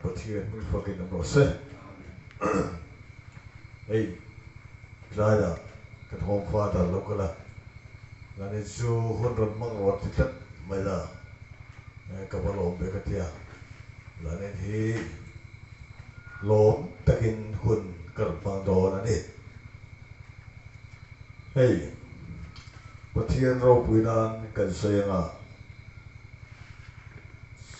Pathian hming fakin awm rawh se. Hei tlaiah kan home father lo kal a, Lani chu hun rawn hmang rawh ti tlat mai la, ka va lawm ve ka tia. Lani hi lawm takin hun ka rawn hmang dawn a ni. Hei Pathian ropui nan kan sawi anga.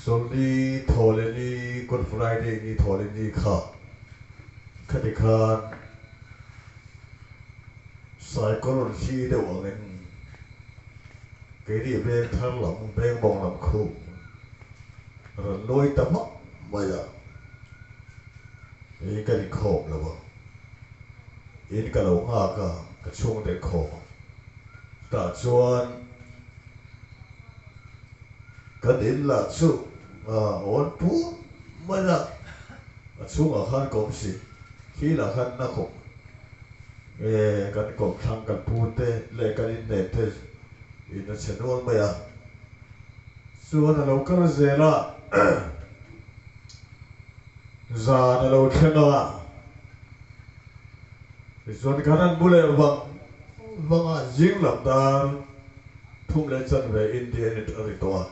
Chawlhni Thawhlehni, Good Friday ni Thawhlehni kha khati khan saikawr rawn hli deuh angin keini veng thar lam, veng mawng lam khu rawn lawi ta hmak mai a, hei kan inkhawm lo a, in ka lo nghak a, ka chhungte an khawm a, chutah chuan. Kan in lah chu a awn pur mai a, a chhungah khan ka awm si, khi lah khan na khawp nge kan kawmthlang kan pu te leh kan inneih te in a chhe nual mai a, chuan a lo kal zel a, zan a lo thleng a, tichuan kan han bu leh vang vang a, zing lam dar. Thum leh chanve India in a ri tawh a,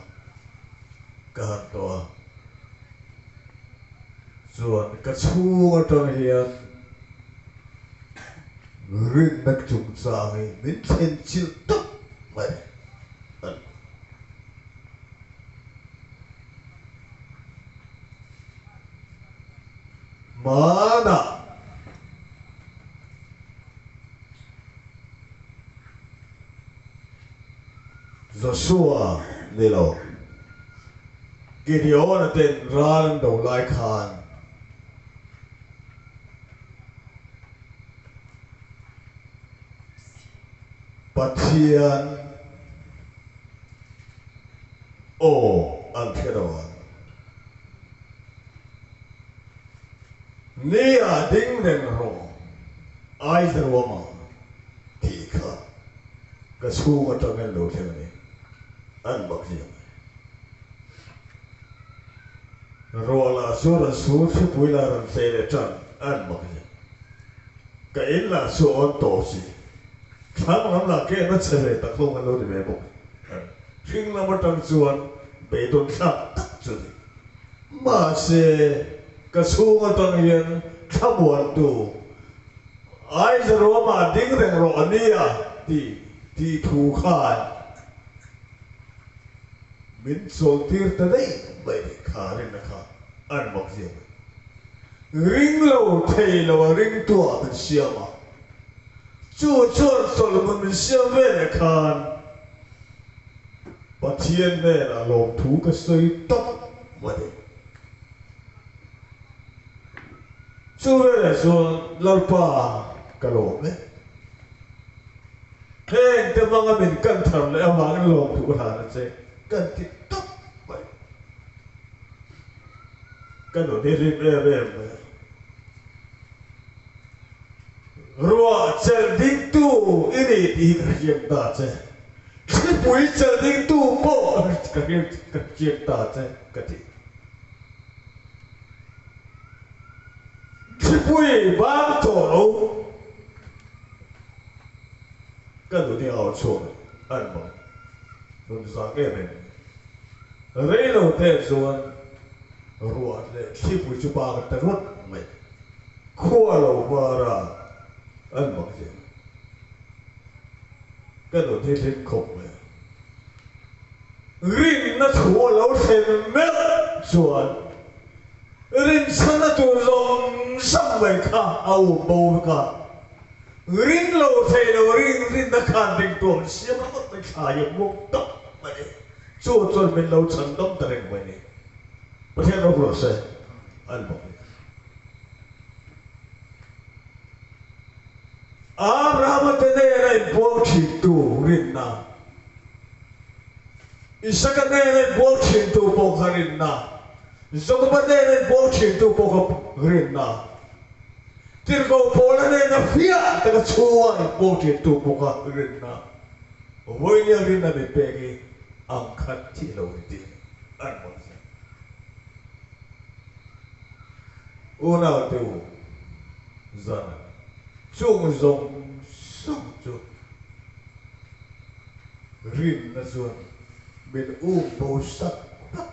ka han tawh a, chuan ka chhung atang hian rinna chungchang hi min thlen chilh tawp mai a ni. Hmanah. Joshua ni lo, Gideon-a ten ral an do lai khan Pathian aw an hre lo ang. Ni ah ding reng rawh, Aizaruama tih kha ka chhung atangin lo thleng a ni, an bak ziah mai. Ruah lah chu rawn sur thlipui lah rawn tlei leh tan, an bak ziah. Ka in lah chu a awn tawh si, thlang lam lah ke na che ve tak hlawm an lo ni ve bawk. Hring lam atang chuan beidawn thlak tak chu a ni. Mahse, ka chhung atang hian thlamuantu Aizaruama ding reng rawh a nia tih tih thu khan min chawltir ta daih mai ni kha rinna kha an mak ziah mai. Ring lo thei lo a ringtuah min siam a, chu chuan chawlhmun min siam ve leh khan Pathian hnenah lawmthu ka sawi tawp a ni. Chu veleh chuan Lalpa ka lawm e. Heng te hmanga min kan thar leh avangin lawmthu ka hlan a che kan ti tawp mai. Ka nun hi hlim em em mai a. Ruah chelh dingtu i ni tih hi ka hriat ta che. Thlipui chelh dingtu pawh ka hriat ta che ka ti. Thlipui bang tawh lo ka nun hi au chhuak an mang nun zak em em. Rei lo te chuan ruah leh thlipui chu bang ta ruat mai. Khua lo var a an mang zel. Ka nun hi hlim khawp mai. Rinna thu a lo thlen meuh chuan rinchhanna tur zawng zawng mai kha a um bo vek a, ring lo thei lo ring rinna khan ringtu an siam ringawt mai thlai a muang tawp mai ni. Chu chuan min lo chhan dawm ta reng mai ni. Pathian rawk rawh se an bawk ni. Abrahama te nena inbual thintu rinna, Isaka nena inbual thintu pawh kha rinna, Jakoba nena inbual thintu pawh kha rinna, Tirhkoh Paula nena fiah taka chhunga inbual thintu pawh kha rinna, vawinia rinna min pek hi ang khat thih lo ni tih an hmang zel. Unaute u, zan chung zawng zawng chu rinna chuan min um bo sak vek.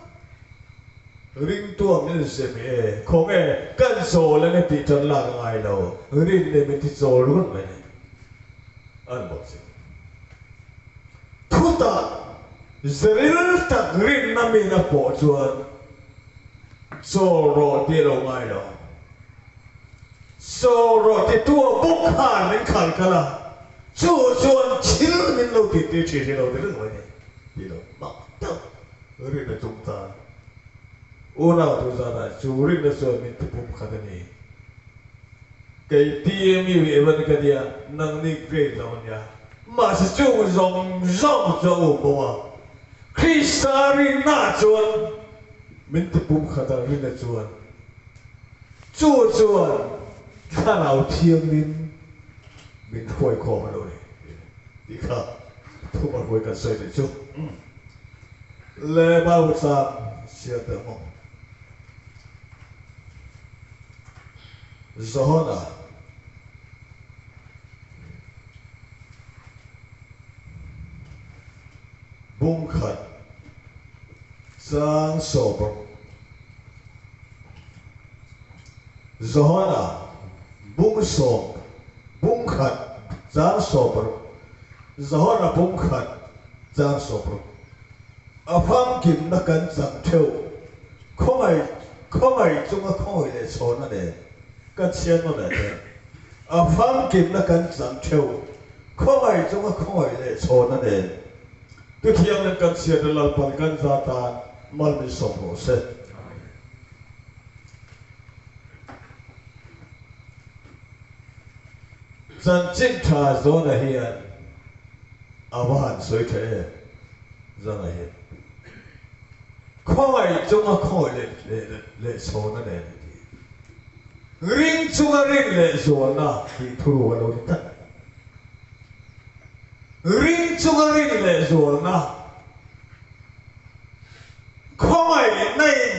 Ringtua min zem e, khawnge kan chawl ange tih tan lak a ngai lo, rinna min ti chawl run mai ni. An bawk si. Thutah zeril tak rinna min a pawh chuan chawl rawh tih a lo ngai lo. Chawl rawh titu a bawk khan min khal kal a, chu chuan thil min lo tih tir thin hi lo ti reng mai ni tih lo mak deuh rinna chung tan unau tu zanah chu rinna chuan min ti pum khat a ni. Kei TMU Evan ka nia, nangni grade lo a nia. Mahse chung zawng zawng chu a um bawk a, Krista rinna chuan min ti pum khat a, rinna chuan chu chuan Thlarau Thianghlim min hruai khawm a lo ni tih kha thuma hruai kan sawi leh chu. Le Bible tlang chhiar teh maw? Johana. Bung khat chang sawp Johana bung sawm bung khat chang sawp Johana bung khat chang sawp A famkimna kan chang theuh khawngaih khawngaih chunga khawngaih leh chhawna nen ka chhiat nawn leh teh. A famkimna kan chang theuh khawngaih chunga khawngaih leh chhawna nen tu thianghlim kan chhiatna Lalpan kan za tan mal min sawm rawh se. Chanchin tha zawna hian a va han sawi tha em zana hian khawngaih chunga khawngaih leh leh chhawna nen a ti. Ring chunga rin leh zualna tih thu a lo ni tlat. Ring chunga rin leh zualna khawngaihna in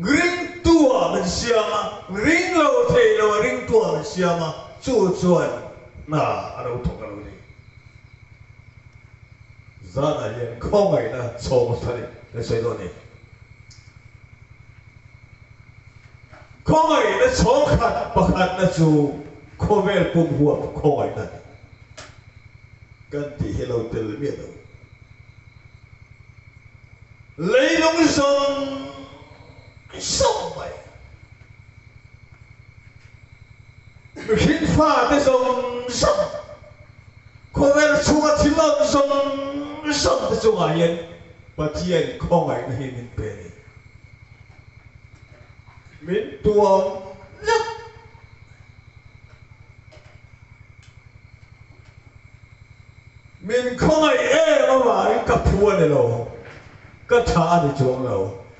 ringtu ah min siam a, ring lo thei lo a ringtu ah min siam a, chu chuan hna a lo thawk a lo ni. Zanah hian khawngaihna chhawng tharin kan sawi dawn a ni. Khawngaihna chhawngkhat pakhatna chu khawvel pum huap khawngaihna a ni. Kan tih hi lo tel miah lo. Leilung zawng zawng mai, mihring fate zawng zawng, khawvel chhunga thil awm zawng zawng te chungah hian Pathian khawngaihna hi min pe a ni. Min tuam vek. Min khawngaih em avangin ka phu a ni lo, ka tha a ni chuang lo,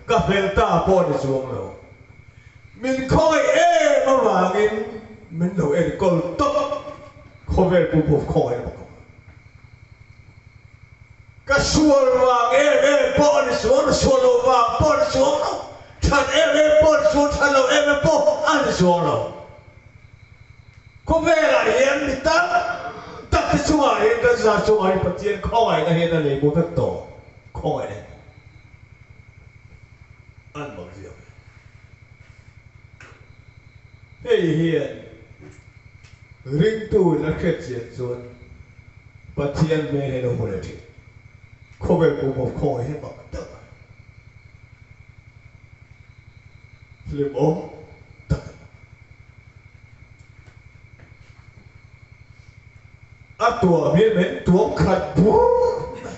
ka fel ta pawh a ni chuang lo. Min khawngaih em avangin min lo enkawl tawp, khawvel pumpup khawngaihna bawk ang. Ka sual vang em em pawh a ni chuang lo, sual lo vang pawh a ni chuang lo, that em em pawh a ni chuang, that lo em em pawh a ni chuang lo. Khawvelah hian mi tam tak te chungah hian kan zar chungah hian Pathian khawngaihna hian a lei bo vek tawh, khawngaihna hian an mak ziak e. Hei hian ringtu in a hriat chian chuan Pathian hmel hian a hmu leh thin. Khawvel pumhawp khawngaih hi mak deuh a ni. Hlimawm tak a ni. A tuam hi min tuam khat bur mai.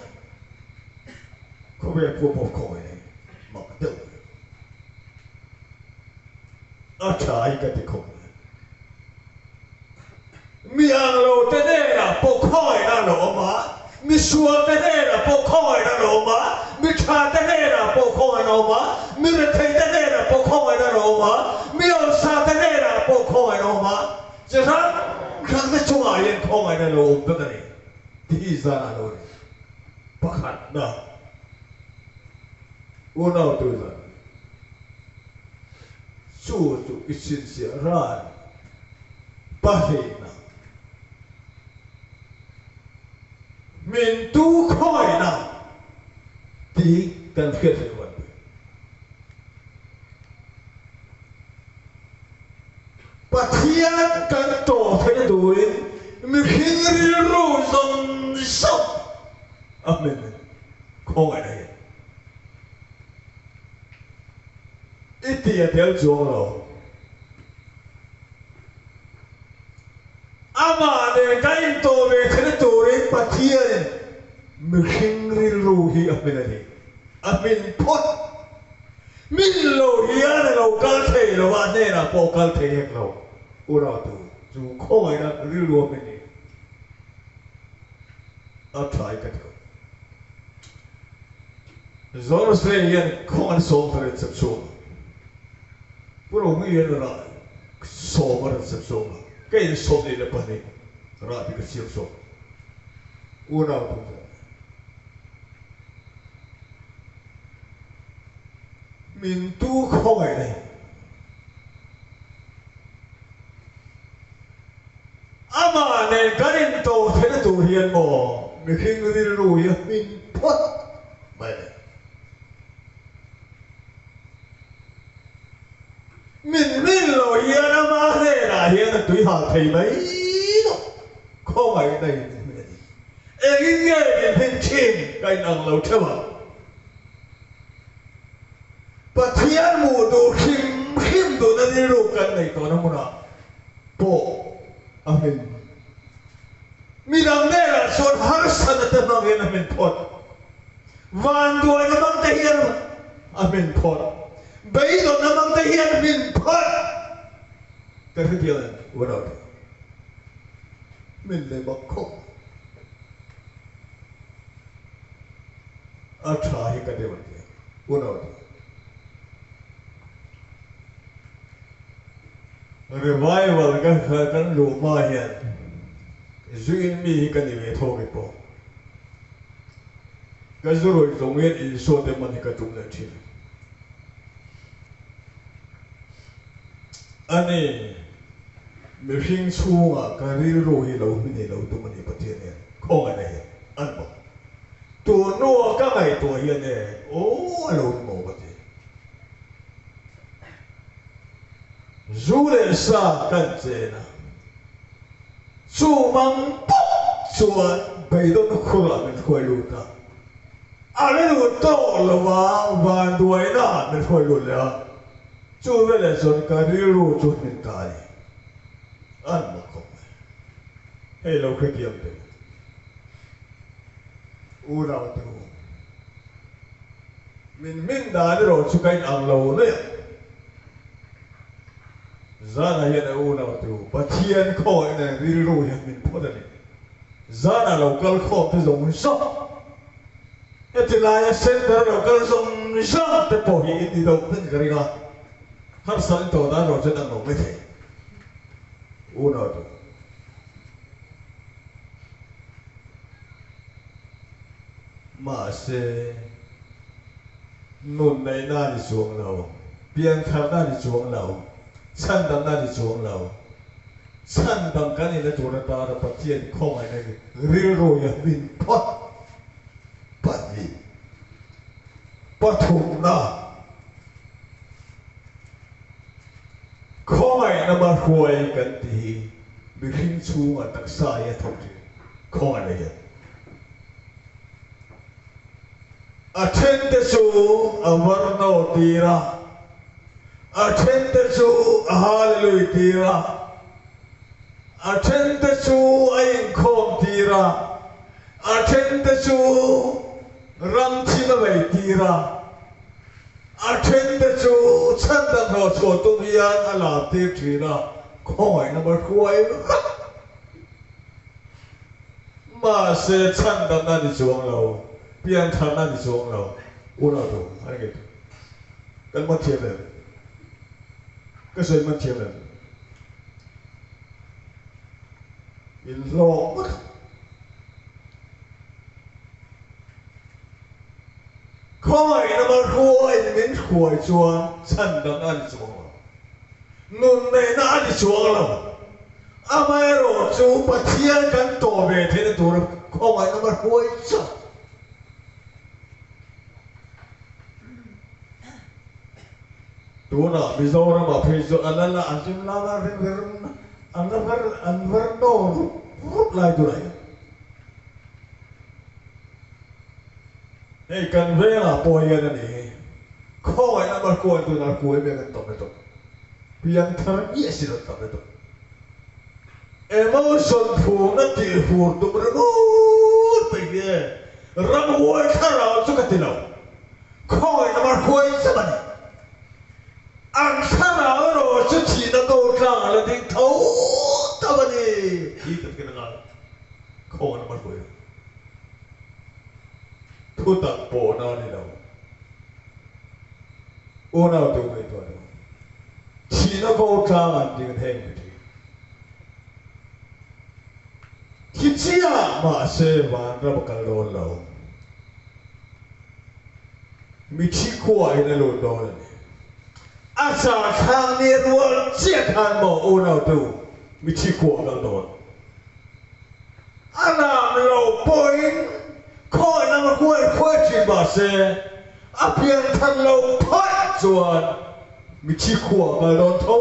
Khawvel pumhawp khawngaih hi mak deuh a ni. A tha hi ka ti khawp mai. Mi ang lo te hnenah pawh khawngaihna a lo awm a, mi sual te hnenah pawh khawngaihna a lo awm a, mi tha te hnenah pawh khawngaihna a awm a, mi rethei te hnenah pawh khawngaihna a lo awm a, mi awlsa te hnenah pawh khawngaihna a awm a, chi hrang hrang te chungah hian khawngaihna a lo awm vek a ni tih hi zanah a lo ni. Pakhatna unau tu zan. Chu chu i chhinchhiah ran pahnihna min tu khawngaihna tih kan hriat theih rual pui. Pathian kan tawh theihna turin mihring rilru zawng zawng a hmin khawngaihna hian i ti a tel chuang lo. Amah nen kan intawh ve theihna turin Pathianin mihring rilru hi a hmin a ni. A hmin phawt. Min lo hian a lo kal thei lo a, hnenah pawh kal thei hek lo. Unautu chu khawngaihna rilru a hmin hi a tha i ka ti lo. Zawrse hian khawngaihna sawm ta rin sep chhung a. Pu Rohmi hian rah sawm a rawn sem sawm a, ka in 22 rah bik a siam sawm. Unau tu zawk. Min tu khawngaih nei. Amah nen kan intawh theihna tur hian maw mihring rilru hi a hmin phawt mai le. Min hmin lo hian ama hnenah hian a tui hal thei mai lo. Khawngaihna in hmin a ni. Engin nge min hmin thin ka inang lo theuh ang. Pathian hmuh duh hrim hrim duhna rilru kan neih tawhna hmunah pawh a hmin. Midang hnenah chuan harsatna te hmang hian a hmin phawt. Vanduaina hmang te hian a hmin phawt. Beidawnna hmang te hian hmin phawt. Ka hrethiam em unaute? Hmin leh bak khawp mai. A tha hi ka deuh ania unaute. Revival ka kan luh hma hian zuin mi hi ka ni ve tho ke pawh. Ka zu rawih zawng hian Isua te man hi ka tum leh thin. Ani, mihring chhungah ka rilru hi lo hmin lo tum a ni Pathian hian khawngaihna hian an bawk. Tun hnua ka ngaihtuah hian e, aw a lo ni maw ka ti. Zu leh sa kan chen a, chu mang pawh chuan beidawn khurah min hruai lut a, a la lut tawh lo a, vanduaina ah min hruai lut leh a, chu veleh chuan ka rilru chu hmin ta a ni. An mak khawp mai. Hei lo hrethiam teh u. Unau te u. Min hmin dan erawh chu ka inang lo daih ang. Zanah hian a unau te u Pathian khawngaihna in rilru hian min phawt a ni. Zanah lo kal khawm te zawng zawng, heti laia center a lo kal zawng zawng te pawh hi in ni deuh vek ka ring a, harsat in tawh dan erawh chu an ang lo mai thei. Unau te u. Mahse, nun neihna a ni chuang lo, piantharna a ni chuang lo, chhandamna a ni chuang lo. Chhandam kan inna tur atana Pathian khawngaihna hi rilru hi a hmin phawt pahnih, pathumna, khawngaihna hmahruai kan tih hi mihring chhunga taksa hi a thawk thin khawngaihna hian. A thente chu a varno tir a, a thente chu a hallelui tir a, a thente chu a inkhawm tir a, a thente chu ram thim a vei tir a, a thente chu chhandam hlawhchhuah tum hian a lar tir thin a, khawngaihna hruai vek. Mahse, chhandamna ni chuang lo, piantharna ni chuang lo, unau tu a ni ngei tu. Kan man thiam em? Ka sawi man thiam em? In hlawk ngawt ang. Khawngaihna hruaiin min hruai chuan chhandamna ni chuang lo. Nun neihna a ni chuang lo. Amaherawhchu Pathian kan tawh ve theihna tura khawngaihna hma hruai chauh. Tunah Mizoramah phei chu a la la an hlim lam a ring ver an la ver an ver naw rup rup lai tur a hian. Hei kan vengah pawh hian a ni hi khawngaihna hma hruai tunah kuai mek an tam lutuk. Piangthar miah si lo tam lutuk. Emotion phurna tih hur tum ringawt mai hi e ramhuai thlarau chu ka ti lo. Khawngaihna mar huai zet a ni. An thlarau erawh chu thihna ko tlang a la ding tho tho a ni tih tak in a ngai. Khawngaihna mar huai lo. Thutak pawhna a ni lo. Unau tu ngaihtuah lo. Thihna ko tlang an ding heng mi thin. Thi chiah mahse vanram a kal dawn lo. Mithi khuahin a lut dawn a ni. A zahthlak ni rual chiah khan maw unautu mithi khua a kal dawn. A lam lo pawhin khawi lam a kuai khuai thin mahse a pian than lo phawt chuan mithi khua a kal dawn tho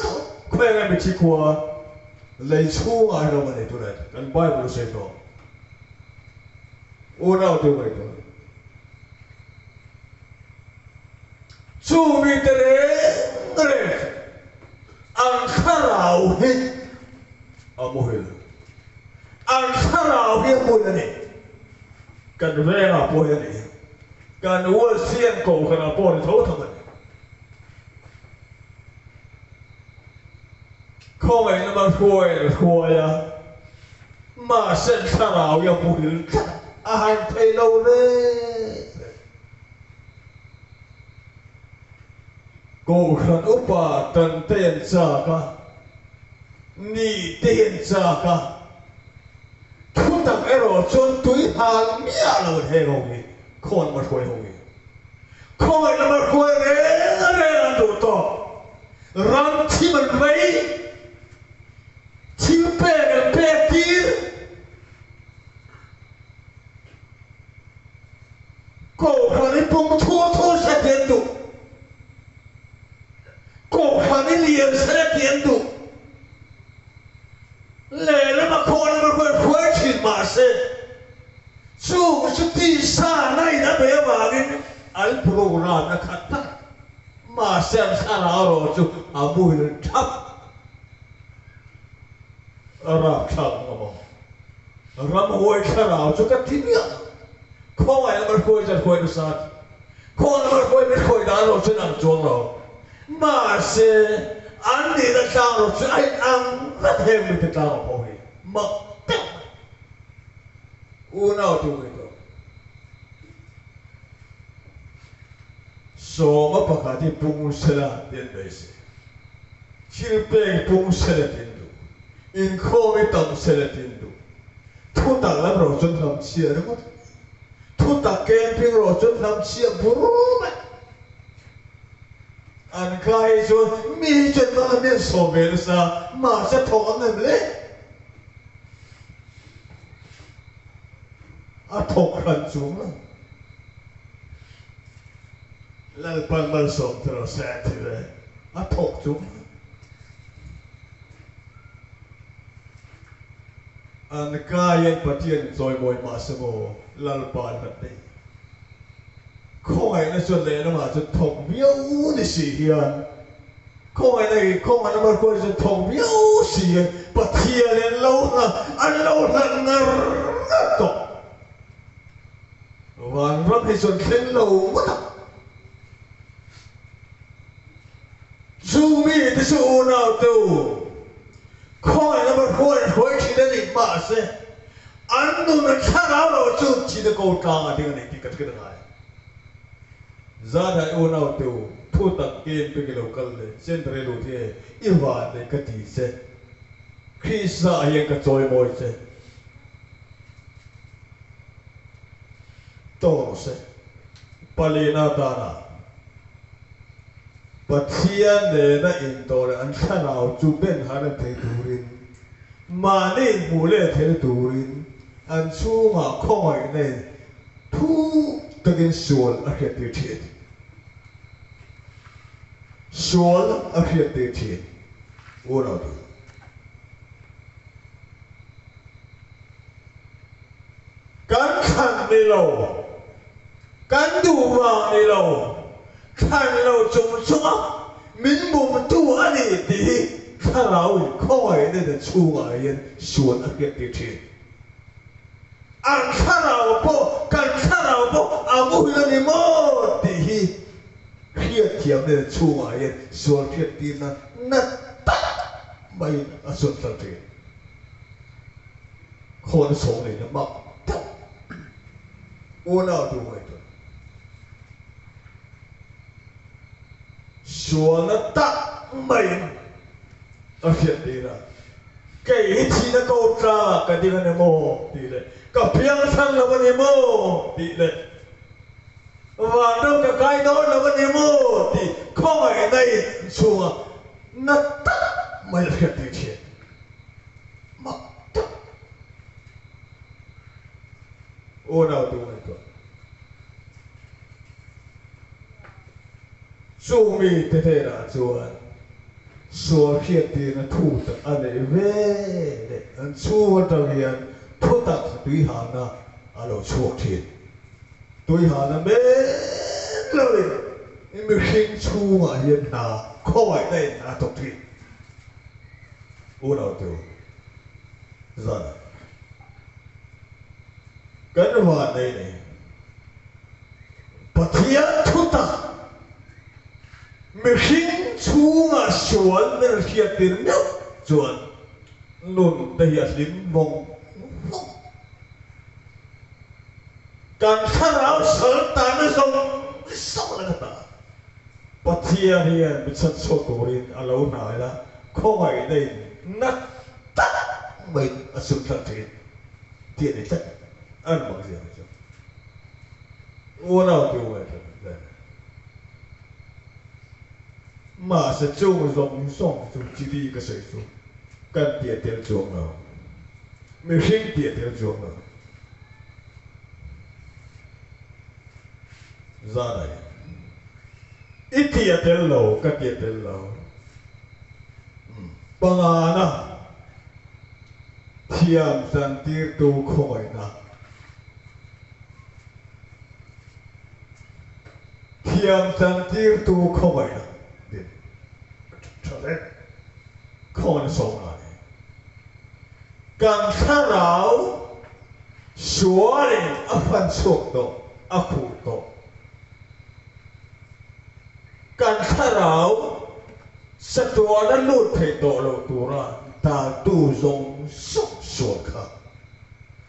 tho. Khawi nge mithi khua lei chhungah hian a awm a ni tunah kan Bible a sawi tawh. Unau te ngaihtuah. Chu mite reng reng chu an thlarau hi a muhil. An thlarau hi a muhil a ni. Kan vengah pawh hi a ni. Kan Wasian kohhranah pawh a ni tho tho a ni. Khawngaihna lama hruai an hruai a, mahse thlarau hi a muhil tlat a, a han thei lo reng reng. Kohhran upa tante an chak a, ni te hi an chak a, thutak erawh chuan tui hal miah lo an heng ho hi, khawn lama hruai ho hi. Khawngaih lama hruai reng reng an duh tawk. Ram thim an vei, thil pek an pek tir. Kohhran i pung thur thur se ti an duh. Kohhran i lian se ti an duh. Lehlam a khaw lama hruai hruai thin mahse, chung chu tisa na in a bei avangin an program na khat tak. Mahse an thlarau erawh chu a muhil thap a rapthlak ngam ang. Ramhuai thlarau chu ka ti miah lo. Khawngaih lama hruai chu a hruai nasa a ti. Khawngaih lama hruai min hruai dan erawh chuan ang chuang lo. Mahse an nihna tlang erawh chu a inang vek heng mite tlang a pho hi mak tak mai. Unau tu ngaihtuah. Sawma pakhat hi pung sela ti an beisei. Thil peng pung sela ti an duh. Inkhawm hi tam sela ti an duh. Thutak lam rawh chuan hlam chhiah ringawt. Thutak camping rawh chuan hlam chhiah bur mai. An ka hi chuan mi hi chuan mahni an sawm ve nasa, mahse thawk an nem le. A thawk hran chuang lo. Lalpan malsawm te rawh se a ti ve a thawk chung an kai an Pathian chawimawi mahse maw Lalpa an hlat daih khawngaihna chuan lehlamah chuan thawk viau ni si hian khawngaihna hi khawngaihna malkuai chuan thawk viau si hian Pathian an lo an lo hlat ngar ngar tawh. Vanram hi chuan thleng lo ngawt ang. Chu mite chu unau te u, khawngaih lama hruai hruai thin a nih mahse, an nun an thlarau lo chu thihna ko tlang a ding a ni tih ka hriat a ngai. Zanhai unau te u, thu tak kem pek i lo kal le, Chenre lut hi e, i van nei ka ti che. Krista ah hian ka chawimawi che. Tawng rawh se. Palina danah. Pathian nena intawh leh an thlarau chu ben har an thei turin, mahni inhmuh leh theihna turin an chhungah khawngaihna in thu takin sual a hriattir thin. Sual a hriattir thin. Unau te. Kan thlan ni lo, kan duh vang ni lo, thlan lo chung chunga min bumtu a ni tih hi Thlarau in khawngaihna na chhungah hian sual a hriattir thin. An thlarau pawh, kan thlarau pawh a muhil a ni maw tih hi hriatthiamna na chhungah hian sual hriattirna na tak maiin a sawn tlang thin. Khawn sawng neihna mak tak unau tu ngaihtuah. Sualna tak maiin a hriat tir a, Kei hi thihna ko tlangah ka ding a ni maw? tih leh Ka piangthlang lo a ni maw? tih leh Vanram ka kai dawn lo a ni maw? tih khawngaihna in chhunga na tak mai a hriat tir thin. Mak tak unau tu ngaihtuah. Chu mite hnenah chuan sual hriattirna thu tak a neih ve leh an chhung atang hian thutak tuihalna a lo chhuak thin. Tuihalna men loin mihring chhungah hian hna khawngaihna in a thawk thin. Unau te u, zanah kan vannei nei. Pathian thutak mihring chhunga sual min hriattir meuh chuan nun te hi a hlim vawng vawng. Kan thlarau sal tana zawng zawng la ka ta. Pathian hian mi chhanchhuak turin a lo hnai la, khawngaihna in na tak maiin a sun tlat thin tih a ni tlat an mak zia hi chu. Unau tu ngaihtuah tak zet a. Mahse chung zawng zawng chu chili ka sawi chu kan tih a tel chuang lo. Mihring tih a tel chuang lo. Zanai, I tih a tel lo, ka tih a tel lo. Pangana thiam chantirtu khawngaihna. Thiam chantirtu khawngaihna din tha hle. Khawngaihna sawmna a ni. Kan thlarau sualin a fan chhuak tawh, a khuh tawh. Kan thlarau chatuana lut thei tawh lo tura daltu zawng zawng sual kha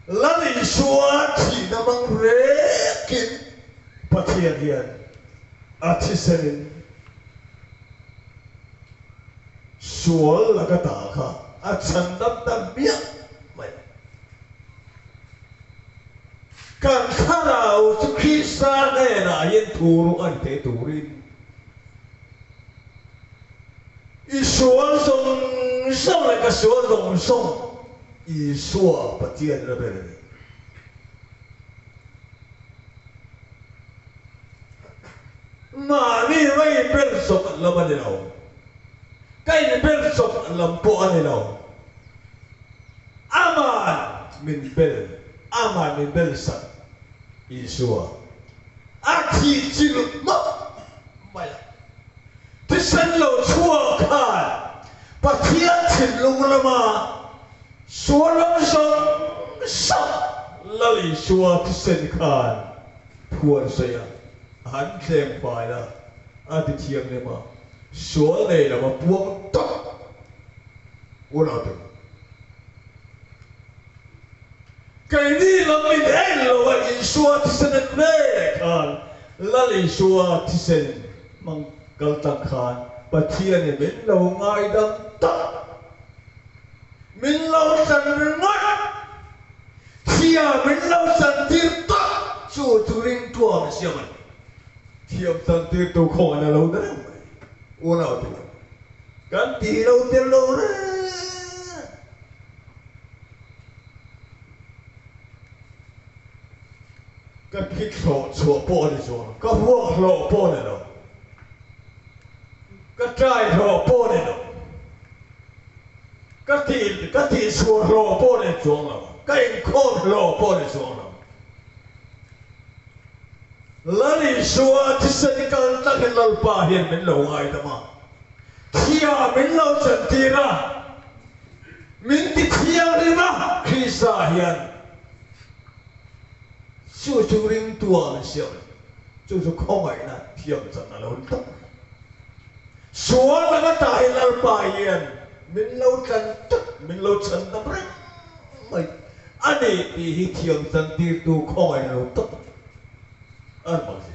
Lal Isua thihna hmang rekin Pathian hian a thisenin sual laka ta kha a chhandam ta hmiah mai. Kan thlarau chu Krista hnenah hian thu ru a ni thei turin i sual zawng zawng leh ka sual zawng zawng Isua Pathian la ber a ni. Mahni mai inbel chawp lam a ni lo. Ka inbel chawp lam pawh a ni lo. Aman min bel, aman min bel sak Isua a thih chilh hmak mai a. Thisen lo chhuak khan Pathian thinlung lama sual lam zawng zawng Lal Isua thisen khan thu an sawi a, a han tleng fai a, a ti thianghlim a, sual nei lama puang tawp unau te. Keini lam min en lo a Isua thisen en ve khan Lal Isua thisen hmang kal tlang khan Pathianin min lo ngaidam tak, min lo chan ringawt, thia min lo chantir tak chu chu ringtuam siam a ni. Thiam chantirtu khawngaihna lo ta reng mai. Unau te u, kan ti lo tel lo reng. Ka phit hlawh chhuah pawh a ni chuang lo, ka vuak hlawh pawh a ni lo, ka trai hlawh pawh a ni lo, ka tih ka tihchhuah hlawh pawh a ni chuang lo, ka inkhawm hlawh pawh a ni chuang lo. Lal Isua thisen kal takin Lalpa hian min lo ngaidam a, thia min lo chantir a, min ti thianghlim a, Krista hian chu chu ringtua min siam a ni. Chu chu khawngaihna thiam chan a lo ni tak mai. Sual laka tah hi Lalpa hian min lo tlan tak, min lo chhandam reng mai a ni tih hi thiam chantirtu khawngaihna lo tak a ni mai si.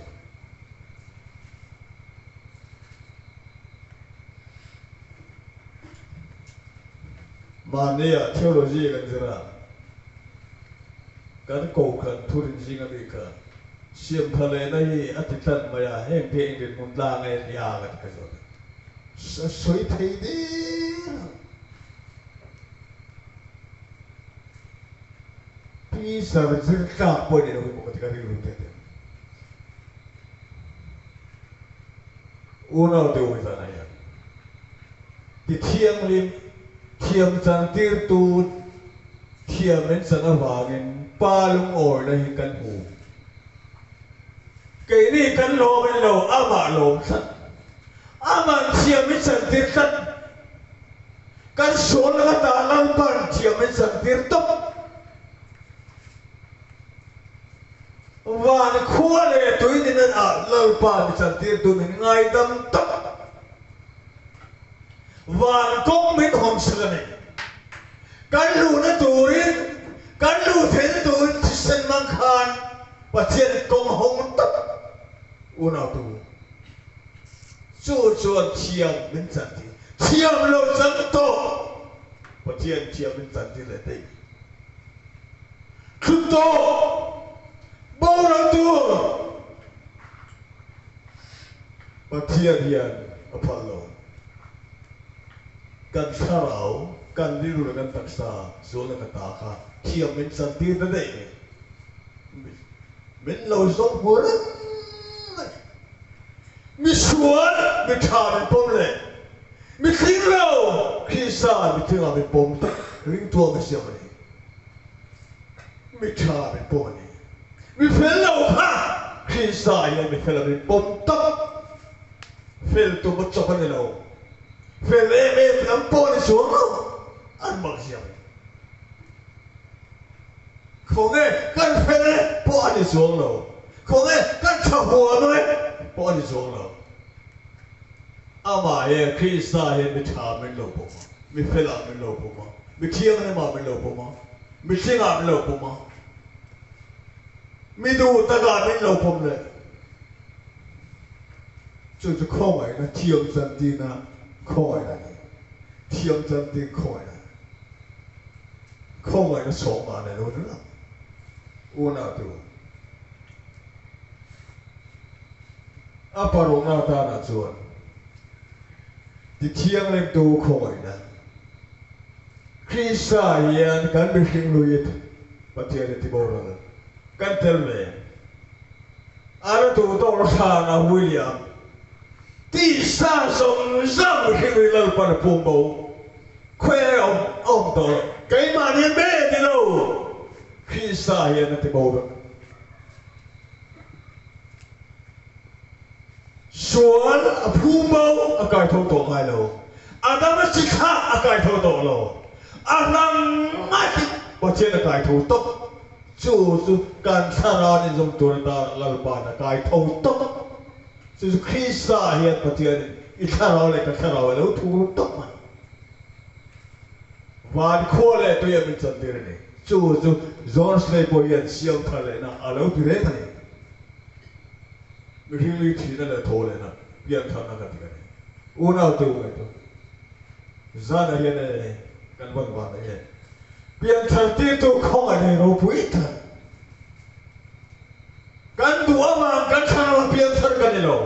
Mahnia theology kan zir a, kan kohhran thurin zinga mi kha siamtha lehna hi a ti tlat mai a, heng te engtin hmun tlang nge nia ka ti ka zawt a, a sawi thei der a. Pi Sir zir tlak pawh ni lo hi maw ka ti ka rilru te te. Unau te u zan ah hian ti thianghlim thiam chan tirtu thiam in chan avangin pa lungawina hi kan hmu. Keini kan lawm in lo amah lawm tlat. Aman thiam in chan tir tlat. Kan sual laka Lalpan thiam in chan tir tawp. Van khua leh tui ni nan ah Lalpa mi chantirtu min ngaidam tak. Van kawng min hawng sak a ni. Kan luhna turin, kan luh theihna turin thisen mang khan Pathian kawng hawng tak unautu chu chuan thiam min chantir. Thiam lo chang tawh Pathian thiam min chantir leh daih. Thlut tawh boral tur Pathian hian a phal lo. Kan thlarau, kan rilru leh kan taksa zualna ka ta kha thiam min chantir ta daih mai. Min lo zawng hmu reng mai. Mi sual, mi tha min pawm leh mi tling lo Krista mi tlingah min pawm tak ringtuah ka siam a ni. Mi tha min pawm a ni. Mi fel lo kha Krista hian mi fel a min pawm tak. Fel tum a chawp a ni lo. Fel em em lam pawh a ni chuang lo. An mak ziah mai. Khawnge kan fel e pawh a ni chuang lo. Khawnge kan tha huam e pawh a ni chuang lo. Amah hian Krista hian mi tha min lo pawm a, mi felah min lo pawm a, mi thianghlimah min lo pawm a, mi tlingah min lo pawm a, mi duh takah min lo pawm leh. Chu chu khawngaihna thiam chantina khawngaihna a ni. Thiam chantin khawngaihna. Khawngaihna sawmah nei lo ni lo. Unautu. A parukna atanah chuan tithianghlimtu khawngaihna Krista hian kan mihring luit Pathian a tiboral kan tel ve. A la duh tawk lo thlana William tisa zawng zawng mihring lui Lalpan a pum bo khawiah awm a awm tawh lo. Keimahni an be ti lo Krista hian a tiboral. Sual a phum bo a kai tho tawh ngai lo. Adama chi thlah a kai tho tawh lo. A hlang ngatin Pathian a kai tho tawp. Chu chu kan thlarau inzawm tur atan Lalpa'n a kai tho tawp. Chu chu Krista hian Pathianin i thlarau leh ka thlarau a lo thur tawp mai. Van khua leh tui a min chantir a ni. Chu chu John Slay pawh hian siam thar lehna a lo ti reng a ni. Mihring lui thihna leh thaw lehna pian tharna kan ti ka ni. Unau te u ngaihtuah zanah hian e kan van van daih e. Pian thar tirtu khawngaih nei ropui tak. Kan duh avang kan thlarau a pian thar ka ni lo.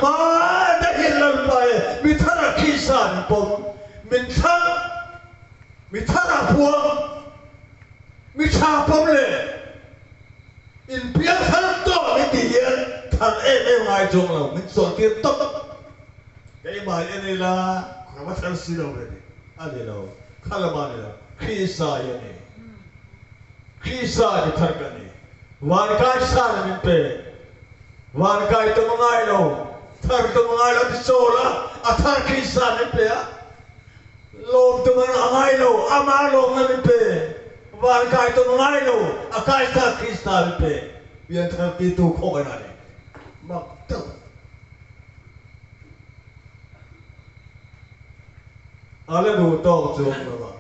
hma dahin Lalpa e mi thara Krista min pawm, min thlang, mi thara puang, mi tha pawm leh inpiang thar tawh min tih hian thar em em ngai chuang lo, min chawlhtir tawp. Keimah hi en ila ka va thar si lo ve ni. A ni lo, kha lama ni lo, Krista hi a ni. Krista ni thar ka ni. Van kai sa in min pe. Van kai tum a ngai lo, thar tum a ngai lo ti chawl a, a thar Krista min pe a. Lawm tum a ngai lo, ama lawmna min pe. Van kai tum a ngai lo, a kai sa Krista min pe. Pianthar titu khawngaih a ni. Mak deuh. A la duh tawk chuang lo a,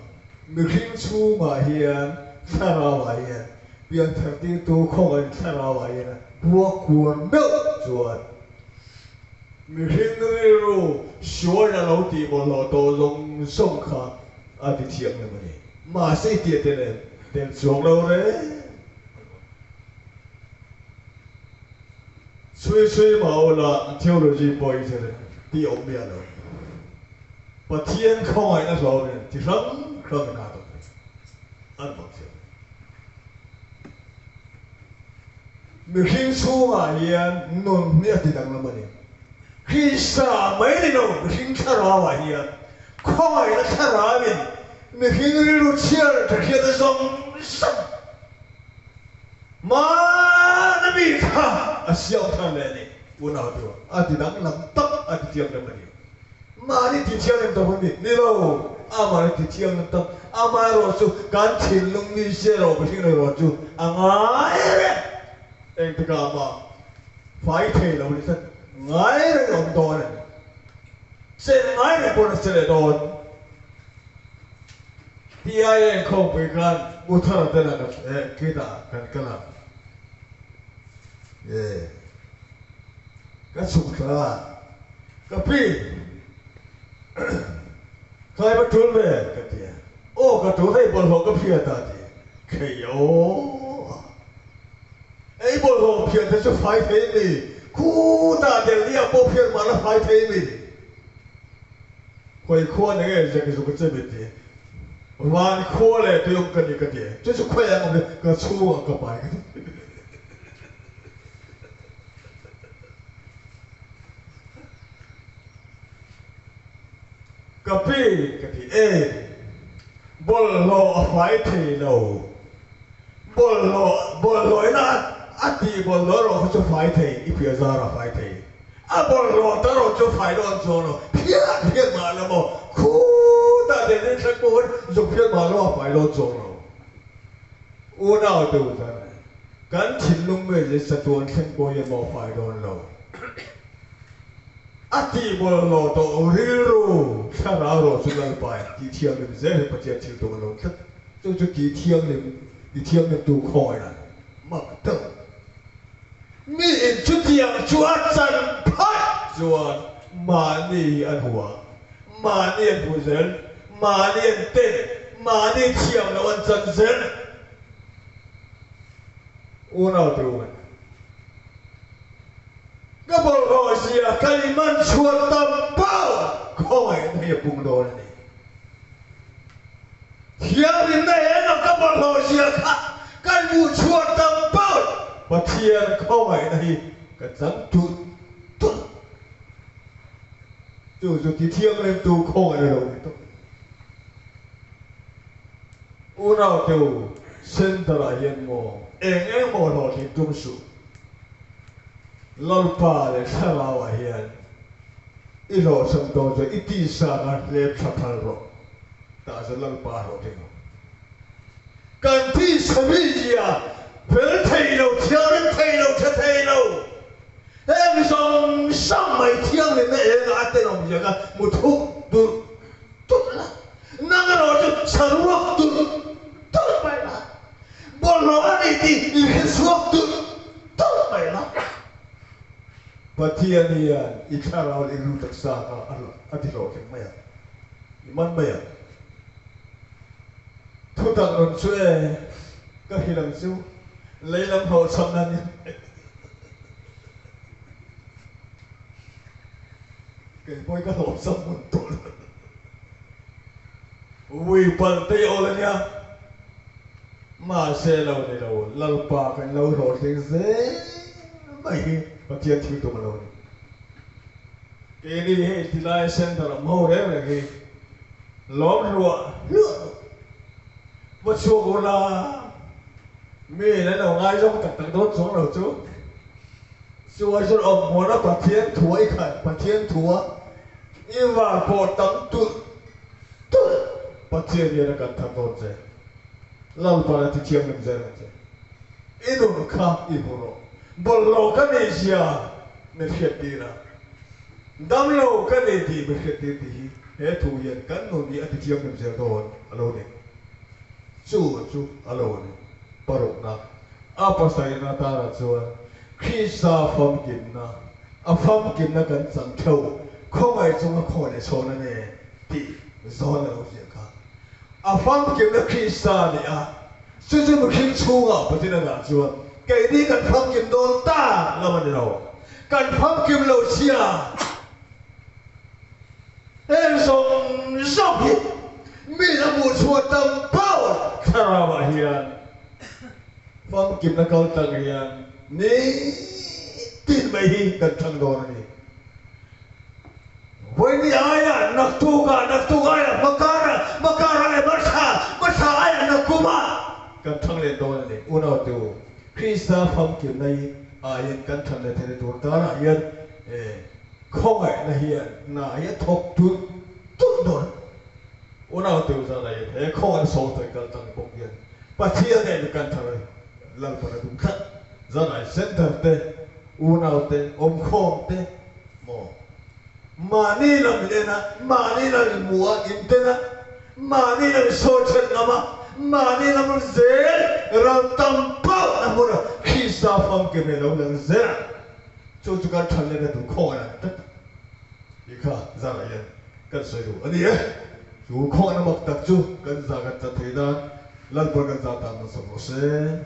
mihring chhungah hian thlarauah hian pianthar tirtu khawngaihin thlarauah hian a buak kuar meuh chuan mihring rilru sualna lo tih bawlhhlawh tawh zawng zawng kha a ti thianghlim a ni. Mahse i tia tel em? Tel chuang lo reng. Chhui chhui mah ula theology pawh i zir tih awm miah lo. Pathian khawngaihna hlawmin ti hrang hrang in aa dawt thei. An vang thiam. Mihring chhungah hian nun hi a ti danglam a ni. Krista mai ni lo mihring thlarauah hian khawngaihna thlarauin mihring rilru chhiar tha hriatna zawng zawng Hmana mi kha a siam thar leh a ni. Unau chu a ti danglam tak a ti thianghlim a ni. Mahni ti thianghlim tak a ni. Ni lo, amah ti thianghlim tak. Amaherawh chu kan thinlung mi zia erawh mihring erawh chu a ngai reng. Engtikah mah fai thei lo ni tlat ngai reng awm dawn a ni. Chen ngai reng pawn a che leh dawn. TIA khawpui khan Muthara te lah khitah kan kal a, e ka chhuk thla a, ka pi khai va tul ve ka ti a, aw ka tul hei bawlhhlawh ka phiat a ti khei aw a, ei bawlhhlawh phiat te chu fai thei mi, khutah Delhi ah pawh phiat mahla fai thei mi. Khawi khua na nge zek zuk a che mi ti? Van khua leh tui awm ka ni ka ti. Chu chu khawi ang awm le ka chhungah ka pai ka ti. Ka pi ka ti e bawlhhlawh a fai thei lo. Bawlhhlawh bawlhhlawh ina a tih bawlhhlawh erawh kha chu fai thei i piah zarah fai thei. A bawlhhlawh ta rawh chu fai dawn chuang lo, phiat phiat mah la maw, khutah te rin thleng pawh in zuk phiat mah lo a fai dawn chuang lo. Unau te u zan, kan thinlung mei chatuan thleng pawh hian maw fai dawn lo. A tih bawlhhlawh tawh rilru thlarau rawh chu Lalpa in tih thianghlim zel hi Pathian thil tum a lo tlat. Chu chu tih thianghlim, ti thianghlimtu khawngaih a mak deuh. Mi in chutiang chu a chan phat chuan mahni hi an hua, mahni an hmu zel, mahni an ten, mahni thiam loh an chan zel. Unau te u, ka bawlhhlawh zia ka inman chhuat tam pau khawngaihna hi a pung dawn a ni. Thianghlimna eng ka bawlhhlawh zia kha kan hmuh chhuah tam pawh Pathian khawngaihna hi ka chang tulh tulh. Chu chu ti thianghlimtu khawngaihna lo ni tawh. Unau te u, center ah hian maw eng eng maw hlawhtling tum suh. Lalpa leh Thlarau ah hian i hlawhchham dawn chuan i tisa kha hlep tha phal rawh. Tah chu Lalpa hlawhtling ang. Kan tisa mi zia fel thei lo, thianghlim thei lo, tha thei lo, heng zawng zawng mai thianghlimna engah a tenawm zia kha hmu thuk tulh tulh la, nang erawh chu saruak tulh tulh mai la, bawlhhlawh a ni tih i hre chhuak tulh tulh mai la. Pathian hian i thlarau leh i rilru taksa kha a ti hlawhtling mai ang. I man mai ang. Thutak nun chu e, ka hrilh ang chu, lei lam hlawhchhamna ni. Kei pawhin ka hlawhchham hmun tawh lo. Ui palh te i awl a nia. Mahse lo ni lo, Lalpa kan lo hlawhtling zel mai hi Pathian thil tum a lo ni. Keini hei tilai center awm ho reng reng hi lawm hluah hluah lo. Va chhuak ula, mi in an lo ngaizawng tak tak dawn chuang lo chu. Chuai chuan awm hmuhna Pathian thua i khat, Pathian thua i var pawh tam tulh tulh Pathian hian a kan thar dawn che. Lalpan a ti thianghlim zel ang che. I nun kha i hmu rawh. Bawlhhlawh ka nih zia min hriattir a, damlo ka ni tih min hriattir tih hi he thu hian kan nun hi a ti thianghlim zel dawn a lo ni. Chu chu a lo ni parukna. A pasarihna tara chuan Krista famkimna, a famkimna kan chang theuh, khawngaih chunga khaw leh chhawn a nen tih zawn a lo ziah kha. A famkimna Krista a ni a, chu chu mihring chhungah Pathian a dah chuan keini kan famkim dawn ta lam a ni lo. Kan famkim lo chhia. Heng zawng zawng hi mi a hmuhchhuah tam power thlarauah hian Famkimna kal tlang hian nitin mai hi kan thlang dawn a ni. Vawiini aia naktukah, naktuk aia hmakarah, hmakar aia hmasa, hmasa aia nakkumah kan thlang leh dawn a ni. Unautu, Krista famkimna hi aiin kan thlan leh theihna tur karah hian khawngaihna hian hna hi a thawk tulh tulh dawn a ni. Unautu zanah hian he khawngaihna sawmtawi kal tlang bawk hian Pathian nen kan thar a, Lalpan a duh tlat. Zanai Center te, unau te, awmkhawm te maw? Mahni lam in en a, mahni lam in hmu a, in ten a, mahni lam in sawi then ngam a, mahni lam zel ral tam pauh na hmun a, Krista famkim hi a lo lang zel a, chu chu kan than lehna duh khawng a lang tlat tih kha zanah hian Kan sawi duh a ni e. Chu khawhna mak tak chu kan za kan chan thei nan Lalpa kan za tan hmasa rawh se.